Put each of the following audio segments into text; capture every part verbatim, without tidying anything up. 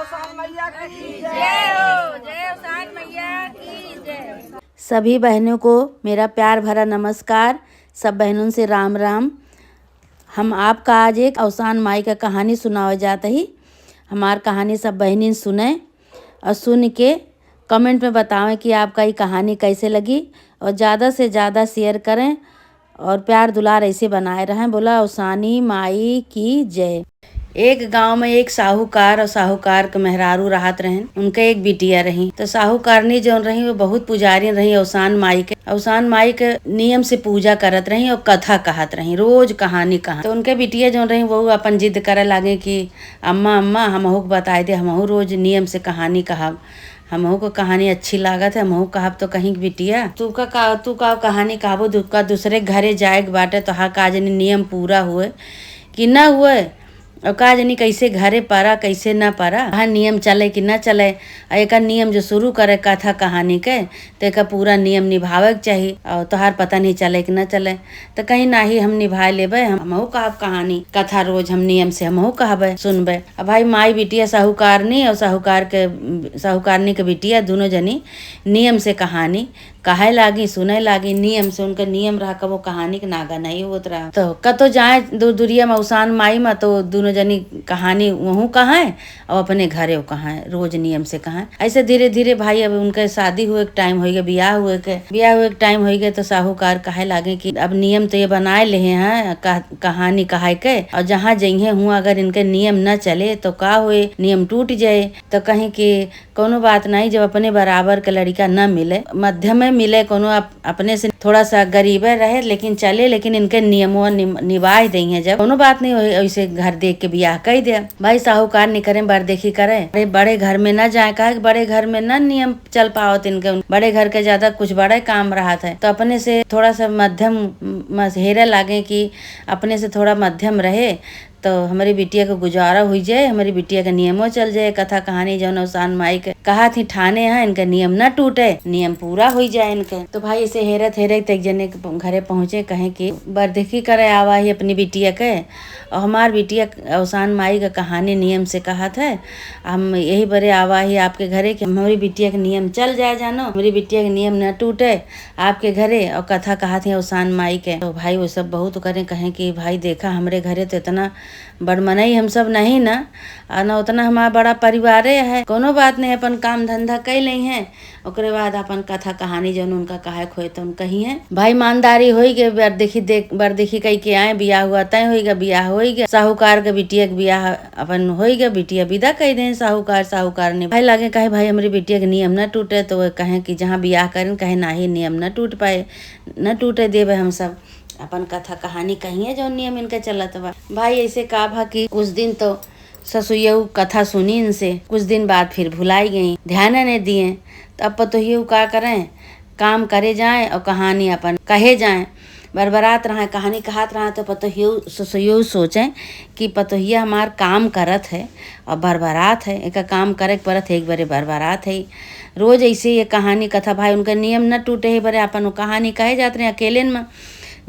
जय हो, जय अवसान मैया की जय। सभी बहनों को मेरा प्यार भरा नमस्कार। सब बहनों से राम राम। हम आपका आज एक अवसान माई का कहानी सुनावे जात ही। हमार कहानी सब बहनिन सुने और सुन के comment में बतावें कि आपका ये कहानी कैसे लगी, और ज़्यादा से ज़्यादा share करें और प्यार दुलार ऐसे बनाए रहें। बोला अवसानी माई की जय। एक गांव में एक साहूकार और साहूकार के मेहरारू रहत रहन। उनके एक बिटिया रही। तो साहूकारनी जौन रही, वो बहुत पुजारिन रही अवसान माई के। अवसान माई के नियम से पूजा करत रही और कथा कहत रही, रोज कहानी कहा। तो उनके बिटिया जौन रही, वो अपन जिद करे लागे कि अम्मा, अम्मा, हमहू के बताए दे, हमहू रोज नियम से कहानी कहब, हमहू को कहानी अच्छी लागत है, हमहू कहब। तो कहीं कि बिटिया, तू का, का, तू का कहानी कहबो, दु-, का दूसरे घरे जाए के बाटे, तो हा का जनी नियम पूरा हुए कि ना हुए, और का जनी कैसे घरे परा, कैसे ना परा, वहाँ नियम चले कि ना चले। और एकर नियम जो शुरू करे कथा कहानी के, तो एकर पूरा नियम निभावे के चाही, और तोहार पता नहीं चले कि ना चले। तो कहीं नाही, हम निभाए लेबे, हम, हमहू कहब कहानी, कथा रोज हम नियम से हमहू कहबे, सुनबे। अब भाई, माई बिटिया साहूकारनी और साहूकार के, साहूकारनी के बिटिया, दोनों जनी नियम से कहानी कहे लागी, सुने लागी। नियम से, उनका नियम रहा, कबो कहानी के नागा नहीं होत रहा। तो कतो जाए दूर दुरिया में अवसान माई में, तो दोनों जनी कहानी वहूँ कहाए और अपने घरे वो कहाए, रोज नियम से कहाए। ऐसे धीरे धीरे भाई, अब उनके शादी हुए के time होइगे, बियाह हुए के, बियाह हुए के time होइगे, तो साहूकार कहे लागे कि अब नियम तो ये बनाए लेहे हैं, कह-, कहानी कहाए के, और जहाँ जइहे हुआ अगर इनके नियम न चले तो का होए, नियम टूट जाए। तो कहीं कि कौनो बात नहीं, जब अपने बराबर के लड़िका न मिले, मध्यम में मिले, कौनो अप-, अपने से थोड़ा सा गरीबे रहे लेकिन चले, लेकिन इनके नियमों निम-, निभाए देइहे जब, कौनो बात नहीं, वही, वैसे घर देख के बियाह कई दे। भाई साहूकार निकरे बरदेखी करे, अरे बड़े घर में न जाए, काहे कि बड़े घर में न नियम चल पावत इनके, बड़े घर के ज्यादा कुछ बड़े काम रहत है, तो अपने से थोड़ा सा मध्यम म-, हेरे लागे कि अपने से थोड़ा मध्यम रहे, तो हमरी बिटिया के गुजारा हुई जाए, हमरी बिटिया के नियमो चल जाए। कथा कहानी जौन अवसान माई के कहा थी ठाने हैं, इनके नियम न टूटे, नियम पूरा हुई जाए इनके। तो भाई ऐसे हेरत हेरत एक जने के घरे पहुँचे, कहे कि बरदेखी करे आवा ही अपनी बिटिया के, और हमार बिटिया अवसान माई का कहानी नियम से कहत है, हम यही बरे आवा ही आपके घरे कि हमरी बिटिया के नियम चल जाए, जानो, हमरी बिटिया के नियम न टूटे आपके घरे, और कथा कहत ही अवसान माई के। तो भाई वो सब बहुत करे, कहे कि भाई देखा, हमरे घरे तो इतना बड़ मनई हम सब नहीं ना, आ ना उतना हमार बड़ा परिवारे है। कोनो बात नहीं, अपन काम धंधा कई लेइहे, ओकरे बाद अपन कथा कहानी जौन उनका कहे के होए तौन कहिहे। भाई ईमानदारी होई गे, बरदेखी देख, बरदेखी कई के आए, बियाह हुआ तय होई गे, बियाह होई गे, साहूकार के बिटिया के बियाह अपन होई गे, बिटिया विदा कई दे साहूकार, साहूकार ने। भाई लागे कहे, भाई हमरी बिटिया के नियम न टूटे, तो वो कहे कि जहाँ बियाह करें, कहे नाही, नियम न टूट पाए, न टूटे देबे हम सब। अपन कथा कहानी कहिए, जौन नियम इनके चलत बा। भाई ऐसे का भा कि कुछ दिन तो ससुइयऊ कथा सुनी इनसे, कुछ दिन बाद फिर भुलाई गई, ध्यान न दिए। तो अब पतोहियऊ का करें, काम करे जाए और कहानी अपन कहे जाए। बरबरात रहा, कहानी कहत रहा, तो पतोहियऊ ससुइयऊ सोचे कि पतोहिया हमार काम करत है और बरबरात है, एका काम करे के परत है, एक बरे बरबरात है। रोज ऐसे ये कहानी कथा, भाई उनका नियम न टूटे है, बरे अपन वो कहानी कहे जात रहे अकेले में।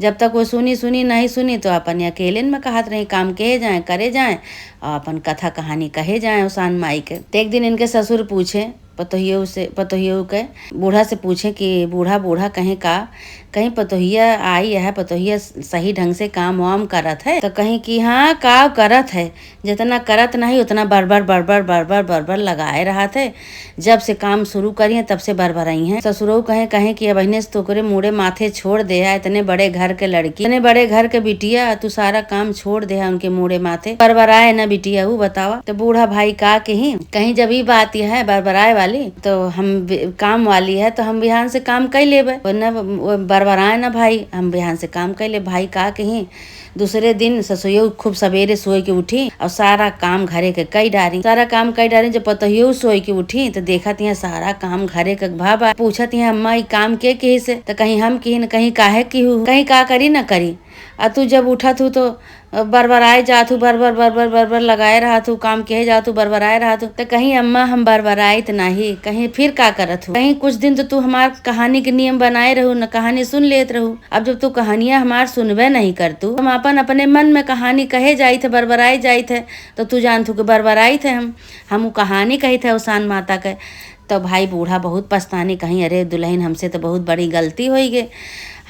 जब तक वो सुनी सुनी नहीं सुनी, तो अपन अकेले में कहत रही, काम कहे जाए, करे जाए, और अपन कथा कहानी कहे जाए अवसान माई के। तो एक दिन इनके ससुर पूछे पतोहियो से, पतोहियो के बूढ़ा से पूछे कि बूढ़ा, बूढ़ा कहे का, कहीं पतोहिया आई है, पतोहिया सही ढंग से काम वाम करत है? तो कहीं कि हाँ, का करत है, जितना करत नहीं उतना बरबर बरबर बरबर बरबर लगाए रहत है। जब से काम शुरू करिए तब से बरबराई हैं। ससुरऊ कहे, कहे कि अब अहिने से तोकरे मूड़े माथे छोड़ दे है, इतने बड़े घर के लड़की, इतने बड़े घर के बिटिया, तू सारा काम छोड़ दे है उनके मूड़े माथे। बरबराए ना बिटिया, ऊ बतावा। तो बूढ़ा भाई का कही, कहीं जब ई बात यह है बरबराए वाली, तो हम बि-, काम वाली है, तो हम बिहान से काम कई लेबे, वरना वो बरबराए ना भाई, हम बिहान से काम कई ले। भाई का कही, दूसरे दिन ससुइयो खूब सबेरे सोए के उठी और सारा काम घरे के कई डारी। सारा काम कई डारी। जब पतोहियो सोए के उठी तो देखत यहाँ सारा काम घरे के भा बा। पूछत यहाँ, "अम्मा, ई काम के किहिस?" तो कहीं हम किहिन, कहीं काहे किहू, कहीं का करी ना करी। आ तू जब उठत हू तो बरबराए जात हू, बरबर, बरबर, बरबर लगाए रहत हू, काम कहे जात हू, बरबराए रहत हू। त कहीं अम्मा हम बरबराइत नाही, कहीं फिर का करत हू? कहीं कुछ दिन तो तू हमार कहानी के नियम बनाए रहू, न कहानी सुन लेत रहू। अब जब तू कहानियाँ हमार सुनबे नहीं करतू, हम अपन अपने मन में कहानी कहे जाइत है, बरबराए जाइत है, तो तू जानत हू कि बरबराइत है हम, हम उ कहानी कहित है ओसान माता के। तो भाई बूढ़ा बहुत पछतानी, कहीं अरे दुलहिन हमसे तो बहुत बड़ी गलती होई गे,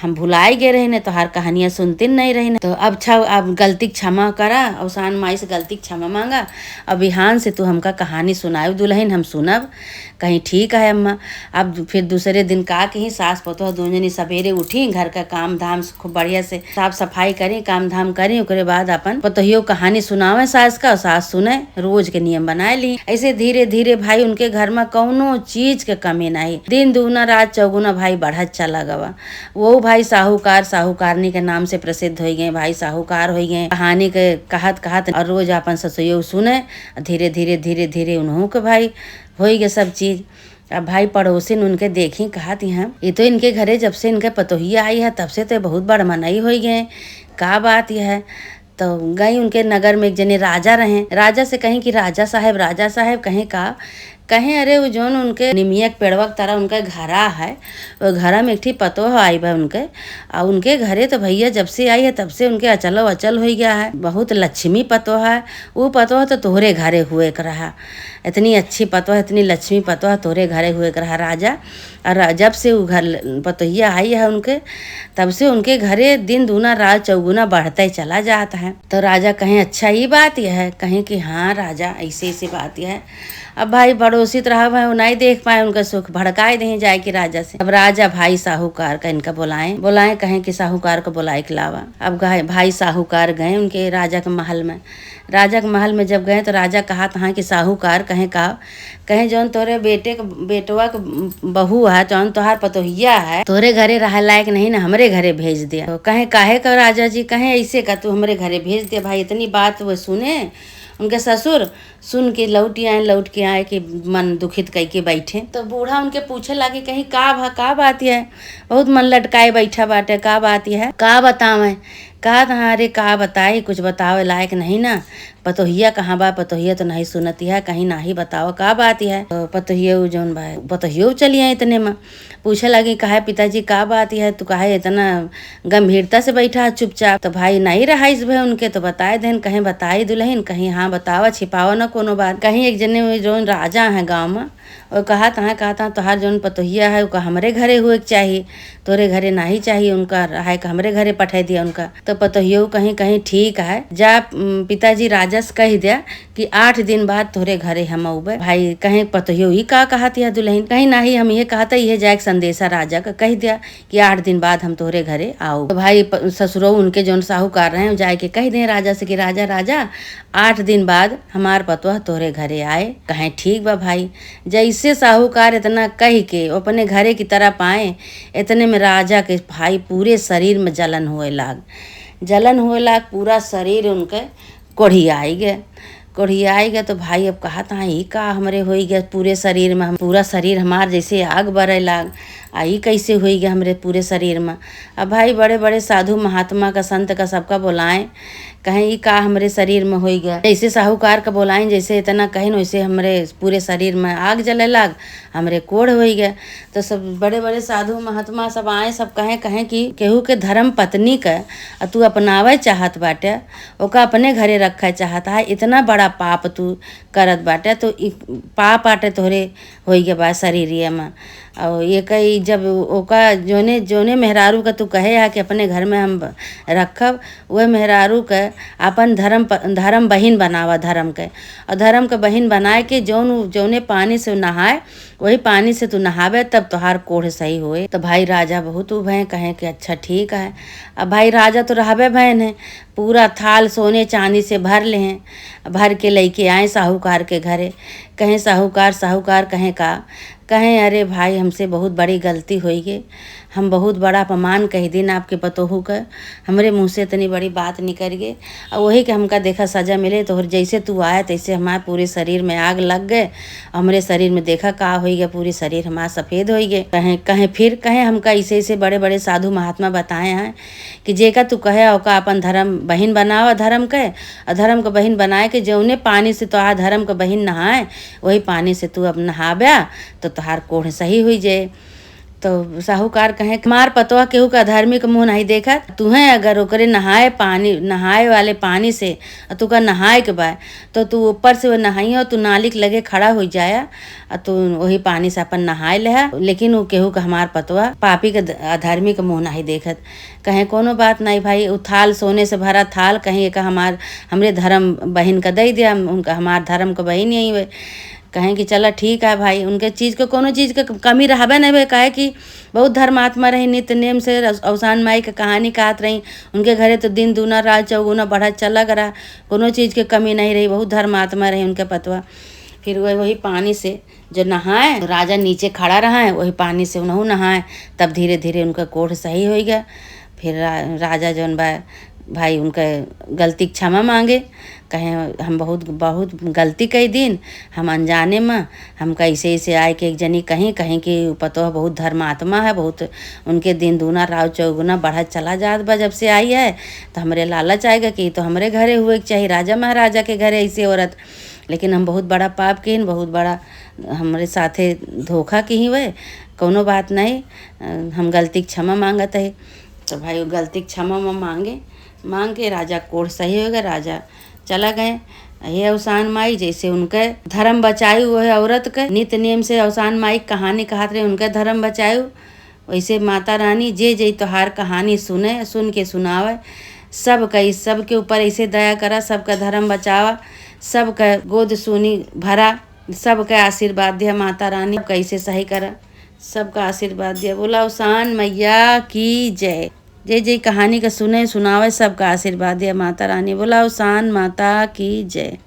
हम भुलाई गे रहे ने, तोहार कहानियाँ सुनतिन नहीं रही ने। तो अब अच्छा, अब गलती के क्षमा करा, ओसान माई से गलती के क्षमा मांगा। अब बिहान से तू हमका कहानी सुनाए दुलहिन, हम सुनब। कहीं ठीक है अम्मा। अब फिर दूसरे दिन का कहीं सास पतोह दोनों जनी सबेरे उठी, घर का काम धाम खूब बढ़िया से साफ सफाई करी, काम धाम करी, ओकरे बाद अपन पतोहियो कहानी सुनावे सास का, सास सुने। रोज के नियम बनाए ली। ऐसे धीरे धीरे भाई उनके घर में कौनो चीज के कमी नाही, दिन दुगुना रात चौगुना भाई बढ़त चला गवा। वो भाई साहूकार साहूकारनी के नाम से प्रसिद्ध होई गए, भाई साहूकार होई गए। कहानी के कहत कहत और रोज अपन ससुइयो सुने, धीरे धीरे धीरे धीरे उन्हों के भाई होई गए सब चीज। अब भाई पड़ोसिन उनके देखी कहत यहाँ, ये तो इनके घरे जब से इनके पतोहिया आई है तब से तो बहुत बड़ मनई होई गए, का बात यह है? तो गई उनके नगर में एक जने राजा रहे, राजा से कहीं कि राजा साहेब, राजा साहेब, कहीं का? कहीं अरे वो जौन उनके निमिया के पेड़वा के तरह उनके घरा है, वो घरा में एक ठी पतोह आई बा उनके, आ उनके घरे तो भैया जब से आई है तब से उनके अचलो अचल होई गया है, बहुत लक्ष्मी पतोह है। वो पतोह तो तोहरे घरे हुए के रहा, इतनी अच्छी पतोह, इतनी लक्ष्मी पतोह तोहरे घरे हुए के रहा राजा। और जब से वो घर पतोहिया आई है उनके, तब से उनके घरे दिन दूना रात चौगुना बढ़ते चला जात है। तो राजा कहें, "अच्छा, ई बात यह है?" कहें कि, "हाँ राजा, ऐसे ऐसे बात यह है।" अब भाई पड़ोसी तो रहा है, वो नहीं देख पाए उनका सुख, भड़काए दें जाए कि राजा से। अब राजा भाई साहूकार का इनका बुलाएं, बुलाएं, कहें कि साहूकार को बुलाए के लावा। अब गए, भाई साहूकार गए उनके राजा के महल में। राजा के महल में जब गए तो राजा कहा तहाँ कि साहूकार कहें का, कहें, "जौन तोरे बेटे के, बेटवा के बहू है, जौन तोहार पतोहिया है, तोरे घरे रहे लायक नहीं ना, हमरे घरे भेज दिया।" तो कहें, "काहे का राजा जी?" कहें, "ऐसे का तू हमरे घरे भेज दिया भाई?" इतनी बात वो सुने, उनके ससुर सुन के लौट आए, लौट के आए कि मन दुखित कई के बैठे। तो बूढ़ा उनके पूछे लागे, कहीं, "का भा, का बात है? बहुत मन लटकाए बैठा बाटे, का बात है? का बतावें?" कहा तहाँ, "अरे का बताई, कुछ बतावे लायक नहीं ना, पतोहिया कहाँ बा, पतोहिया तो नहीं सुनती है, कहीं नाही बताओ, का बात है?" तो पतोहिया उ जौन बा, पतोहियो चली आई इतने में, पूछे लगी, "काहे पिताजी, का बात है, तू काहे इतना गंभीरता से बैठा है चुपचाप?" तो भाई नहीं रहा इस भय उनके, तो बताए देन, कहें, "बताई दुलहिन?" कहीं, "हाँ बतावा, छिपावा ना कोनो बात।" कहीं एक जने उ जौन राजा है गाँव में, और कहा तहाँ, कहा तहाँ, "तोहार जौन पतोहिया है, ओका हमरे घरे हुए के चाही, तोरे घरे नाही चाही उनका, रहाए के हमरे घरे पठाई दिया उनका।" तो पतोहियो कहीं, कहीं, "ठीक है, जा, उम, पिताजी राजा से कह दिया कि आठ दिन बाद तोरे घरे हम अउबे।" भाई कहें, "पतोहियो ई का कहत या दुलहिन?" कहीं, "नाही, हम ये कहत है, ये जाए के संदेशा राजा का कह दिया कि आठ दिन बाद हम तोरे घरे आओ।" तो भाई प-, ससुरो उनके जौन साहूकार रहे, जाए के कह दें राजा से कि, "राजा, राजा, आठ दिन बाद हमार पतोह तोहरे घरे आए।" कहें, "ठीक बा भाई।" जैसे साहूकार इतना कह के अपने घरे की तरफ आए, इतने में राजा के भाई पूरे शरीर में जलन हुए लाग, जलन हुए लाग, पूरा शरीर उनके कोढ़ियाई गए, कोढ़ियाई गए। तो भाई अब कहा तहाँ, "ई का हमरे होई गए पूरे शरीर में, हम, पूरा शरीर हमार जैसे आग बरे लाग, आ ई कैसे होई गए हमरे पूरे शरीर में?" अब भाई बड़े बड़े साधु महात्मा का, संत का, सबका बोलाएं, कहें, "ई का हमरे शरीर में होई गया?" जैसे साहूकार का बोलाइन, जैसे इतना कहिन, वैसे हमरे पूरे शरीर में आग जले लाग, हमरे कोढ़ होई गया। तो सब बड़े बड़े साधु महात्मा सब आए, सब कहें, कहें कि केहू के धर्म पत्नी का आ तू अपनावे चाहत बाटे, ओका अपने घरे रखे चाहत है, इतना बड़ा पाप तू करत बाटे, तो ई पाप आटे तोहरे होई गया बा शरीरिया में। और ये कही जब ओका जोने, जोने मेहरारू का तू कहे है कि अपने घर में हम ब-, रखब, वह मेहरारू के अपन धर्म प-, धर्म बहिन बनावा धर्म के। और धर्म के बहिन बनाए के जौन, जौने पानी से नहाए, वही पानी से तू नहावे, तब तोहार कोढ़ सही होए। तो भाई राजा बहुत उभे, कहे कि अच्छा ठीक है। अब भाई राजा तो रहबे भयन है, पूरा थाल सोने चांदी से भर लेहें, भर के लइके आए साहूकार के घरे। कहें, "साहूकार, साहूकार," कहें, "का?" कहें, "अरे भाई, हमसे बहुत बड़ी गलती होइगे, हम बहुत बड़ा अपमान कहि दिन आपके पतोहू का, हमरे मुँह से इतनी बड़ी बात निकरि गे, अउर वही के हमका देखा सजा मिले, तोहर जैसे तू आया तैसे हमार पूरे शरीर में आग लग गए, हमरे शरीर में देखा का होइगे, पूरे शरीर हमार सफेद होइगे।" कहें, कहें फिर, कहें, "हमका ऐसे ऐसे बड़े बड़े साधु महात्मा बताए हैं कि जेका तू कहे ओका अपन धर्म बहिन बनावा धर्म के, अउर धर्म के बहिन बनाए के जौने पानी से तोहार धर्म के बहिन नहाए, वही पानी से तू अब नहाब्या, तो तोहार कोढ़ सही हुई जाए।" तो साहूकार कहें, "हमार पतवा केहू का अधर्मी के मुँह नहीं देखत, तुहें अगर ओकरे नहाए पानी, नहाए वाले पानी से, अउर तुका नहाए के बा, तो तू ऊपर से वो नहाइयो, तू नाली के लगे खड़ा हो जाया, अउर तू वही पानी से अपन नहाए लेहा, लेकिन वो केहू का हमार पतवा पापी के द-, अधर्मी के मुँह नहीं देखत।" कहें, "कोनो बात नहीं भाई, उ थाल सोने से भरा थाल, कहीं एका हमार, हमरे धर्म बहिन का दे दिया, हम उनका, हमार धर्म के बहिन यही हुए।" कहें कि चला ठीक है भाई, उनके चीज के, कोनो चीज के कमी रहबे नहीं हुए, काहे कि बहुत धर्मात्मा रही, नित्य नेम से रस-, अवसान माई के कहानी कहत रही। उनके घरे तो दिन दूना रात चौगुना बढ़त चला गरा, कोनो चीज के कमी नहीं रही, बहुत धर्मात्मा रही उनके पतवा। फिर वही, वही पानी से जो नहाए, राजा नीचे खड़ा रहा है, वही पानी से उनहू नहाए, तब धीरे धीरे उनका कोढ़ सही होइगा। फिर रा-, राजा जौन बा भाई उनका गलती के क्षमा मांगे, कहें, "हम बहुत, बहुत गलती कई दिन, हम अनजाने में, हमका ऐसे, ऐसे आए कि एक जनी कहीं, कहीं कि पतोह बहुत धर्मात्मा है, बहुत उनके दिन दूना राव चौगुना बढ़त चला जात बा, जब से आई है, तो हमरे लालच आएगा कि तो हमरे घरे हुए के चाही, राजा महाराजा के घरे ऐसे औरत, लेकिन हम बहुत बड़ा पाप किहिन, बहुत बड़ा हमरे साथे धोखा किही हुए, कोनो बात नहीं, अ, हम गलती के क्षमा मांगत है।" तो भाई वो गलती के क्षमा मांगे, मांग के राजा कोढ़ सही होइगा, राजा चला गए। हे अवसान माई, जैसे उनके धर्म बचायु, वह औरत के नित नेम से अवसान माई कहानी कहत रहे, उनके धर्म बचायु, वैसे माता रानी जे जे तोहार कहानी सुने, सुन के सुनावे, सबका, इस सबके ऊपर ऐसे दया करा, सबका धर्म बचावा, सबका गोद सुनी भरा, सबका आशीर्वाद दिया माता रानी, कैसे सही करा, सबका आशीर्वाद दिया। बोला अवसान मैया की जय। जे जे कहानी का सुने, सुनावे, सबका आशीर्वाद दिया माता रानी। बोला अवसान माता की जय।